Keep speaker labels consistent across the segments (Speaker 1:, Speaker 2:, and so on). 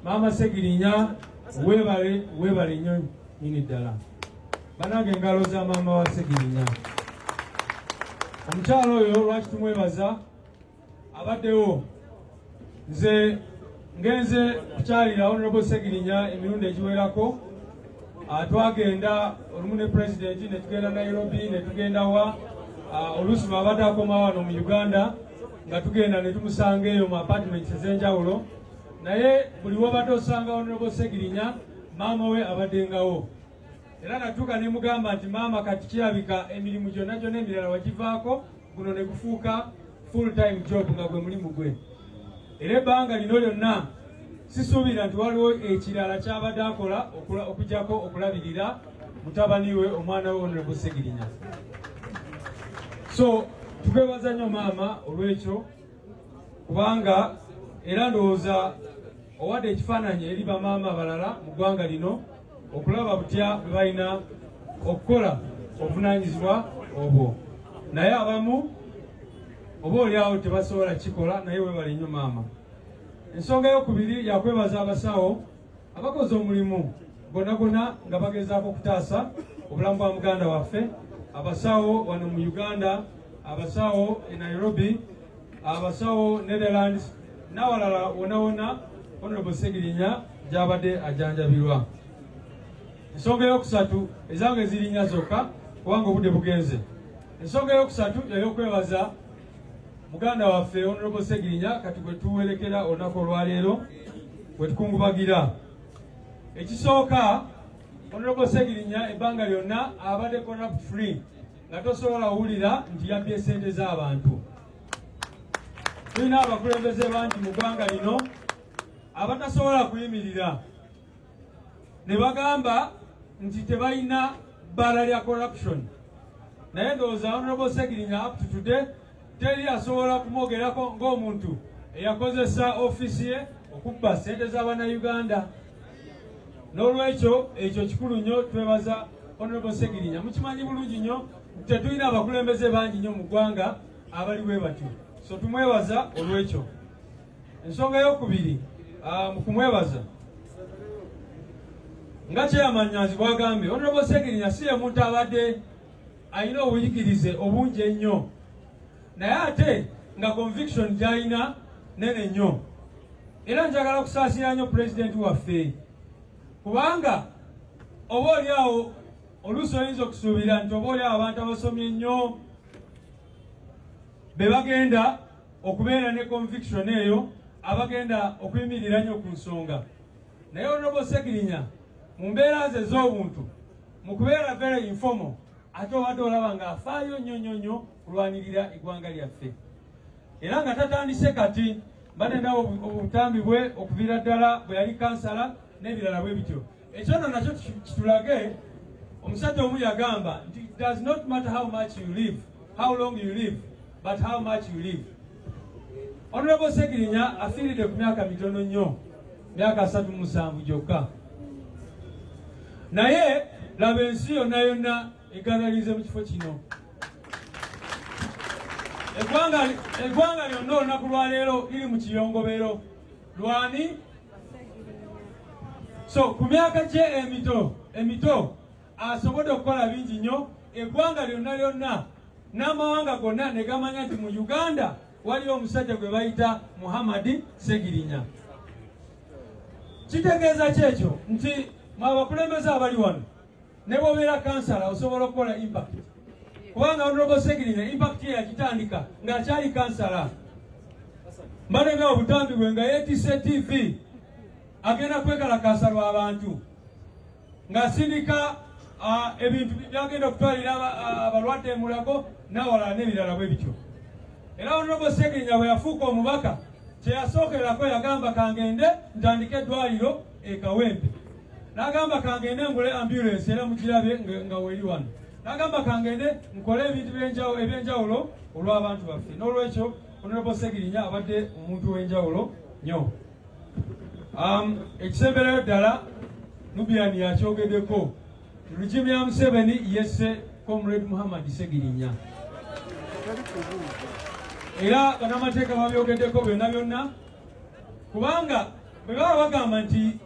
Speaker 1: Maama Segirinya, weebale, weebale nnyo nnyini ddala. Banange, engalo za maama wa Segirinya. Omukyalo oyo lwaki tumwebaza? Abaddewo. Nze ngenze kukyalira Honorable Segirinya emirundi egiwerako. Twagenda olumu ne Pulezidenti, ne tugenda Nairobi, ne tugenda wa oluusi bw'abadde akoma wano mu Uganda, nga tugenda ne tumusanga eyo mu apartments ez'enjawulo. Naye buli wobadde osanga Honorable Segirinya, maama we abaddengawo. Era natuuka ne mugamba nti, "Maama, kati kirabika emirimu gyonna gyonna emirala wagivaako, guno ne gufuuka full time job, nga gwe mulimu gwe." Era ebbanga lino lyonna sisuubira nti waliwo ekirala kyabadde akola okuggyako okulabirira mutabani we, omwana we Honorable Segirinya. So tukwebaza nnyo, maama, olw'ekyo, kubanga era ndowooza owadde ekifaananyi eri bamaama abalala mu ggwanga lino okulaba butya bwe balina okukola obuvunaanyizibwa obwo. Naye abamu oba oli awo tebasobola kikola, naye webale nnyo, maama. Ensonga eyokubiri yakwebaza abasawo abakoze omulimu gonna gonna nga bagezaako okutaasa obulamu bwa muganda waffe, abasawo wano mu Uganda, abasawo e Nairobi, abasawo Netherlands n'awalala wonna wonna Honorable Segirinya gy'abadde ajanjabirwa. Ensonga eyokusatu, ezange zirinnya zokka kubanga obudde bugenze. Ensonga eyokusatu ey'okwebaza muganda waffe Honorable Segirinya kati gwe tuwerekera olunaku olwaleero, bwe tukungubagira. Ekisooka, Honorable Segirinya ebbanga lyonna abadde corrupt free, nga tosobola wulira nti yabbye sente z'abantu. Tulina abakulembeze bangi mu ggwanga lino abatasobola kuyimirira ne bagamba nti tebalina bbala lya corruption, naye ndowooza Honorable Segirinya up to today teri asobola kumwogerako ng'omuntu eyakozesa ofiisi ye okubba sente z'Abannayuganda. N'olwekyo ekyo kikulu nnyo, twebaza Honorable Segirinya. Mukimanyi bulungi nnyo, tetulina abakulembeze bangi nnyo mu ggwanga abali bwe batyo, so tumwebaza olwekyo. Ensonga eyokubiri mu kumwebaza, nga Chairman Nyanzi bwagambye, Honorable Segirinya si ye muntu abadde alina obuyigirize obungi ennyo, naye ate nga conviction gy'alina nene nnyo. Era njagala okusaasira nnyo Pulezidenti waffe, kubanga oba oli awo oluusi oyinza okusuubira nti oba oli awo abantu abasomye ennyo be bagenda okubeera ne conviction eyo, abagenda okuyimirira nnyo ku nsonga. Naye Honorable Segirinya mu mbeera ze ez'obuntu, mu kubeera very informal, ate obadde olaba ng'afaayo nnyo nnyo nnyo kulwanirira eggwanga lyaffe, era nga tatandise kati. Mbadde ndaba obutambi bwe okuviira ddala bwe yali kansala n'ebirala bwe bityo. Ekyo nno nakyo kitulage. Omusajja omu yagamba nti, "It does not matter how much you live, how long you live, but how much you live." Honorable Segirinya afiiridde ku myaka mitono nnyo, myaka 37 gyokka, naye laba ensi yonna yonna eganalize mu kifo kino. Eggwanga lyonna olunaku lwaleero liri mu kiyongobero lwani. So ku myaka gye emito emito asobodde okukola bingi nnyo, eggwanga lyonna lyonna n'amawanga gonna ne gamanya nti mu Uganda waliyo omusajja gwe bayita Muhammadi Segirinya. Kitegeeza kyekyo nti mwe abakulembeze abali wano, ne bw'obeera kansala, osobola okukola impact, kubanga Honorable Segirinya impact ye yagitandika ng'akyali kansala. Mbadde nga obutambi bwe nga yeetisse TV, agenda kwekalakaasa lw'abantu, ng'asindika ebintu byagenda okutwalira abalwadde Mulago n'awalala n'ebirala bwe bityo. Era Honorable Segirinya bwe yafuuka omubaka, kyeyasookerako yagamba, "Kangende ntandike eddwaliro e Kawempe." N'agamba, "Kangende ngule ambulance," era mugirabye nga weeri wano. N'agamba, "Kangende nkole ebintu ebyenjawulo olw'abantu baffe." N'olwekyo Honorable Segirinya abadde omuntu w'enjawulo nnyo. Ekisemberayo ddala, Nubian yakyogeddeko, regime ya Museveni yesse Comrade Muhammad Segirinya, era bannamateeka babyogeddeko byonna byonna, kubanga Bwe baba bagamba nti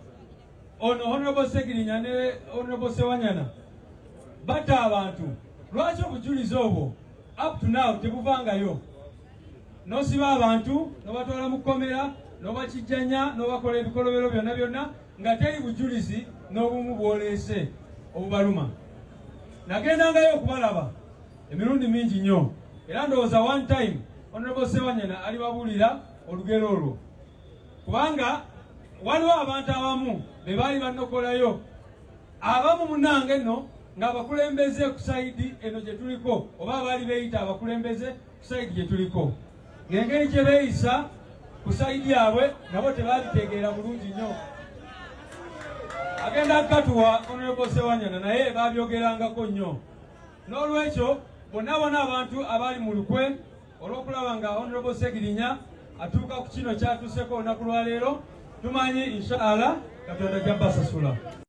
Speaker 1: ono Honorable Segirinya ne Honorable Sewanyana batta abantu, lwaki obujulizi obwo up to now tebuvangayo? N'osiba abantu, n'obatwala mu kkomera, n'obakijjanya, n'obakola ebikolobero byonna byonna nga teri bujulizi n'obumu bwoleese obubaluma. Nagendangayo okubalaba emirundi mingi nnyo, era ndowooza one time Honorable Sewanyana alibabuulira olugero olwo, kubanga waliwo abantu abamu be baali banokolayo abamu munange nno ng'abakulembeze ku side eno gye tuliko, oba abaali beeyita abakulembeze ku side gye tuliko, ng'engeri gye beeyisa ku side yaabwe nabo tebabitegeera bulungi nnyo. Agenda katuwa Honorable Sewanyana, naye babyogerangako nnyo. N'olwekyo bonna bona abantu abali mu lukwe olw'okulaba nga Honorable Segirinya atuuka ku kino kyatuuseko olunaku lwaleero, tumanyi inshallah Katonda ajja basasula.